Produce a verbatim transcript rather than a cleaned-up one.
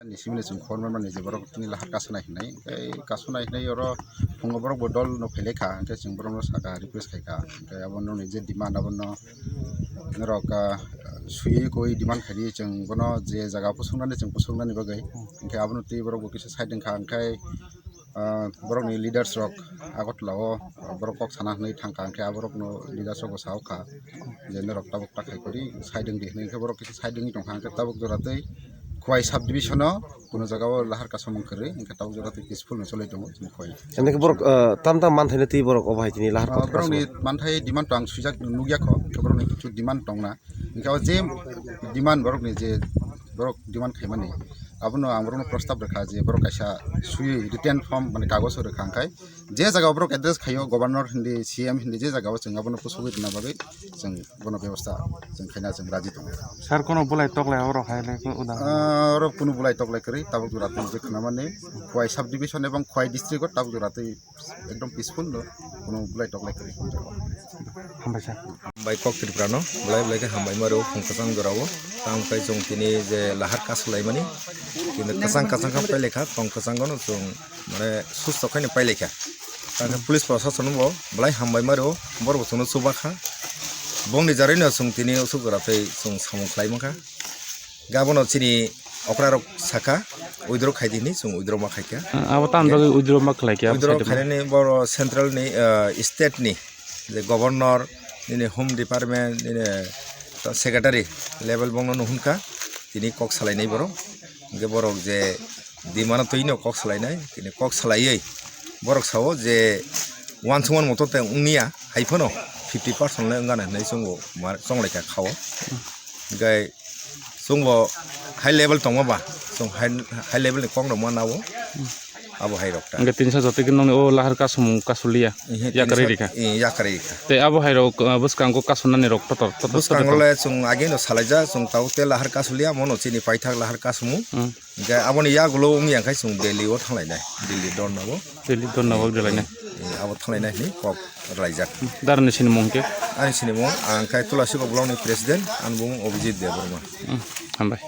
Ni simi ni chwng khobor manmani je borok tini lahar kasu nai hinwi, tei kasu nai hinwi oro phungo borok bo dol no phailaikha, hwnkhe chwng borokno sakha, request khaikha, hwnkhe abo nokni je demand abono norok, ah, swiwi koi demand khaidi, chwng bono je jaga pusuknani chwng pusuknani bagwi, hwnkhe abono twi borok bo kisa side wngkha, hwnkhe ah, borokni leaders rok Agartala o borok kok sana hinwi thangkha, hwnkhe aborokno leaders rok bo saokha je norok tabuk ta khai kori side wngdi hinwi, hwnkhe borok kisa side wngwi tongkha, hwnkhe tabuk jora tei Khowai sub division o kuno jaga o lahar kasumung kwrwi, hwnkhe tabuk jora tei peaceful no choli tongo chini Khowai. Hwnkhe borok, ah, tam tam manthaino twi borok obo hai tini lahar Ah, kok borokni kasu. Manthai demand to ang swijak nukya kho, hwnkhe borokni kichu demand tongna, hwnkhe o je demand borokni je borok demand khaimani, abono ang borokno prostab rwkha je borok kaisa swiwi written form, mane, kagojo rwkha, hwnkhe je jaga borok address khaio, governor hindi, C M hindi, je jaga o chwng abono pusugwi rwna bagwi chwng bono bebosta chwng khaina chwng raji tongo. Sir, kono bulai toklai oro hai le ko uda? Ah, oro kunu bulai toklai kwrwi, tabuk jora twi je khwnamani Khowai sub division ebong Khowai district o tabuk jora twi ekdom peaceful no, kuno bulai toklai kwrwi. Hambai sir. Hambai kok Tripura no, bulai bulai khe hambai maro phung kwchang jora o. Tamo khe chwng tini je lahar kasulaimani, kintu kwchang kwchang khe pailai kha, tong kwchang no chwng mane susto khe pailai kha. Tamo khe police prosason bo bulai hambai maro, borok bo chwngno chuba kha. Bongni jarwi no chwng tini usuk jora tei chwng samung khlai mankha. Gabono chini okra rok saka, withdraw khai di hinwi chwng withdraw ma khaikha. Abo tamni bagwi withdraw ma khlaikha, abo withdraw side ma khainani boro central ni, ah, state ni je governor, nini home department, nini secretary level bongno nuhunka, tini kok salainai borok. Hwnkhe borok je demand o twino kok salainai, tini kok salaiwi borok sao je uansukmani moto tei wngya, hai phano fifty percent le wngana hinwi chwngo ma-, chonglaikha khao. Hwnkhe chwngbo high level tongma ba, chwng high, high level ni kok rok ma nao, abo hai rok ta. Hwnkhe tinsa jotoi khe nokni o lahar kasumung kasulia, yakarwi rikha. Yakarwi rikha. Tei abo hai rok, ah, bwskango kasunani rok totor, totor, bwskango le chwng ageno salaijak, chwng tabuk tei lahar kasulia, mono chini paithak lahar kasumung. Hmm. Hwnkhe aboni yagulo wngya khe chwng Delhi o thanglainai, Delhi dorna o. Delhi dorna o thanglainai. Eh, abo thanglainai hinwi kok rwlaijak. Darni sinimung hwnkhe? Ani sinimung ang khe Tulasi Kok block ni president, ani bumung Abhijit Debbarma. Hmm, hambai.